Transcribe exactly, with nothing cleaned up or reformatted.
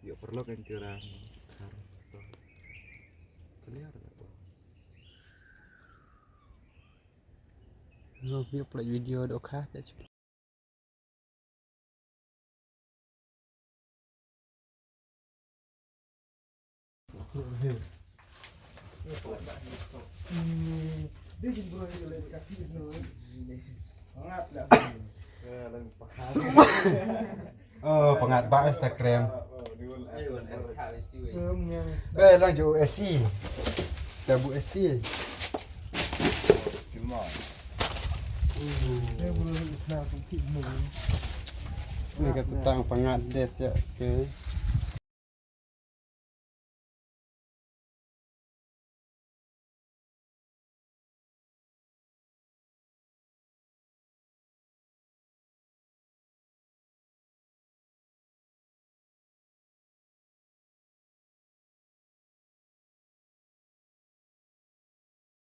Yo, perlu kan curang. Kar. Clear tak tu? Lo, yo, upload video dok kah tak cuba. Oh, pengat ba Instagram. Ba lang jo S C. Dah bu S C. Ni kata tang pengat dia tiap ke.